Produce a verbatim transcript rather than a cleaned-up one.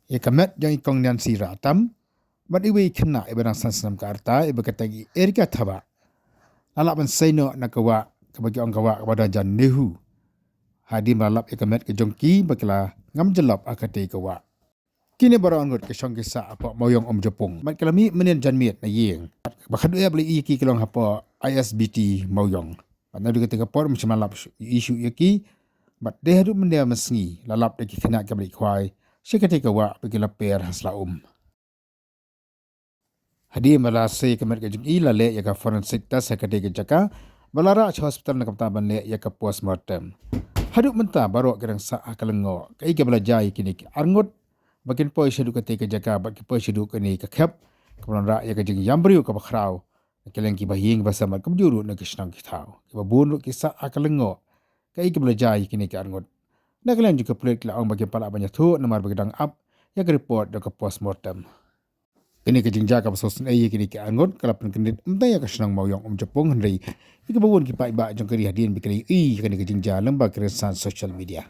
Ïa ka met jong i Kong Nancy Rahtam bad iwei i khynnah iba dang san snem ka rta iba kyrteng i Erika Thabah la lah ban sei noh na ka wah kaba ki ong ka wah kaba don jan NEHU. Hadien ba la lap ïa ka met ka jong ki ba ki la ngam jyllop ha katei ka wah. Kine baroh arngut ki shong ki sah hapoh Mawïong Umjapung bad ki la mih mynnin janmiet na ïing. Ba khatduh ïa ba la ïohi ïa ki ki long hapoh I S B T Mawïong. Bad naduh katei ka por ym shym la lap ïohi shuh ïa ki. Bad dei haduh mynta mynsngi la lap da ki khynnah ki ba la ïakhwai sha katei ka wah ba ki la per ha sla um. Hadien ba la sei ka met ka jong i la leh ïa ka forensic test ha katei ka jaka bad la rah sha hospital na ka bynta ban leh ïa ka postmortem. Haduh mynta baroh ki dang sah ha ka lyngngoh kaei kaba la jia ïa kine ki arngut ba kin poi shaduh katei ka jaka bad ki poi shaduh kane ka khep kaba la rah ïa ka jingïam briew kaba khraw. Na ka liang kiba ïing ba sem bad kumjuh ruh na ki shnong ki thaw kiba bun ruh ki sah ha ka lyngngoh kaei kaba la jia ïa kine ki arngut. Na ka liang jong ka pulit ki la ong ba kim pat lah ban ïathuh namar ba ki dang ap ïa ka report jong ka postmortem. Kane ka jingjia kaba sngewsynei ïa kine ki arngut ka la pynkyndit ym tang ïa ka shnong Mawïong Umjapung hynrei ïa kiba bun ki paidbah jong ka ri hadien ba ki la ïohi ïa kane ka jingjia lyngba ki rynsan social media.